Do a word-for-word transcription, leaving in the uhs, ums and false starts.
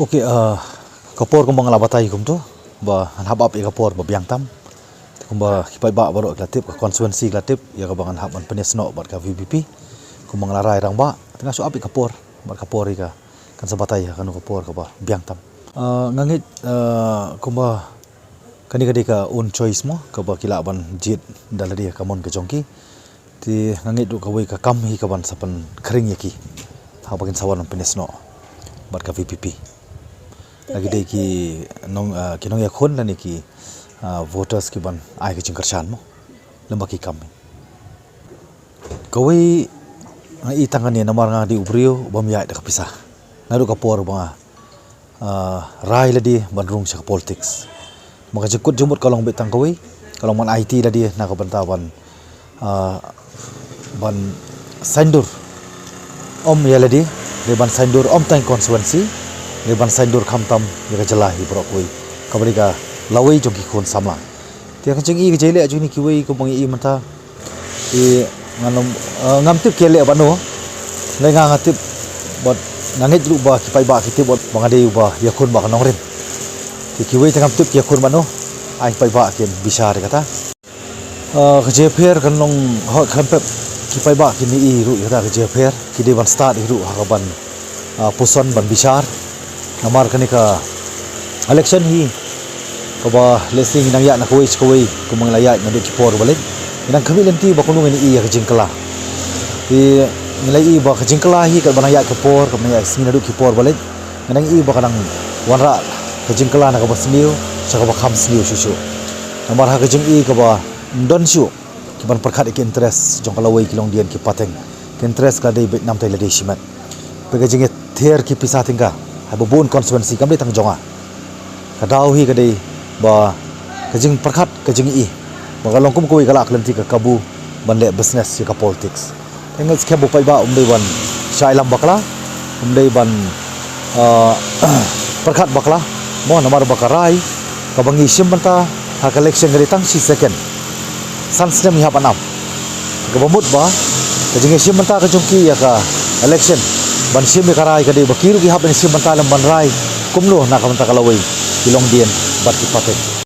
Okay, uh, ka por kumba nga la batai kumto, ba ngan hap ap ïa ka por ba biang tam. Te kumba ki paidbah baroh ki la tip, ka constituency ki la tip ïa kaba ngan hap ban pynïasnoh bad ka V P P. Kumba nga la rai rangbah, te nga shu ap ïa ka por, bad ka por ïa ka kan sa batai ïa kano ka por kaba biang tam. Uh, nga ngeit, uh, kumba kane ka dei ka own choice mo, kaba ki lah ban jied da lade ka mon ka jong ki. Te nga ngeit ruh kawei ka kam hi ka ban sa pynkhring ïa ki haba kin sa wan pynïasnoh bad ka V P P. Lagi dei ki nong, ah, ki nongïakhun lane ki, ah, voters ki ban ai ka jingkyrshan mo lem bad ki kam hi. Kawei nga i tang kane namar nga dei u briew bym ïaid da ka pisa. Naduh ka por ba nga ah, rai lade ban rung sha ka politics. Ma ka jingkut jingmut ka long beit tang kawei, ka long ban aiti lade na ka bynta ban, ah, ban saiñdur ym ïa lade, lane ban saiñdur ym tang constituency, lane ban saiñdur khamtam ïa ka jylla hi baroh kawei. Kaba dei ka lawei jong ki khun samla. Te ka jingi ka jingïaleh jong kine kiwei kumba ngi i mynta. Te ngam, eh, ngam tip ki ïaleh bad no. Lei nga nga tip bad nga ngeit ruh ba ki paidbah ki tip bad ba nga dei uba ïakhun bad ka nongrim. Te kiwei te ngam tip ki ïakhun bad no. Ai ki paidbah kin bishar ïa kata. Eh, ka jingïapher kan long hok khlem pep, ki paidbah kin ïohi ruh ïa kata ka jingïapher. Ki dei ban stad hi ruh ha ka ban, ah, puson ban bishar. Namar kane ka election hi kaba lehse ngi nang ïaid na kawei sha kawei kumba ngi la ïaid naduh ki por ba leit. Ngi nang khmih lynti ba kumno ngin ïohi ïa ka jingkylla. Te ngi la ïohi ba ka jingkylla hi kaba nang ïaid ka por, kaba nang ïaid sngi naduh ki por ba leit. Ngi nang ïohi ba ka nang wanrah ka jingkylla na kaba sniew sha kaba kham sniew shuh shuh. Namar ha ka jingïohi kaba ym don shuh ki ban pyrkhat ïa ki interest jong ka lawei ki longdien ki pateng. Ki interest ka dei beit namar ïa lade shimet. Peit ka jingïather ki pisa tyngka ha ba bun constituency kam dei tang jong nga. Ka daw hi ka dei ba ka jingpyrkhat ka jingïohi ba ka long kum kawei ka lah ka lynti ka kabu ban leh business ïa ka politics. Te nga ngeit skhem ba u paidbah um dei ban shah ïalam bakla, um dei ban, ah, pyrkhat bakla mo namar ba ka rai kaba ngi shim bynta ha ka election ka dei tang shi second. San snem ngi hap ban ap. Kaba mut ba ka jingïashim bynta ka jong ki ïa ka election ban shim ïa ka rai ka dei ba ki ruh ki hap ban shim bynta lem ban rai kumno na ka bynta ka lawei ki longdien bad ki pateng.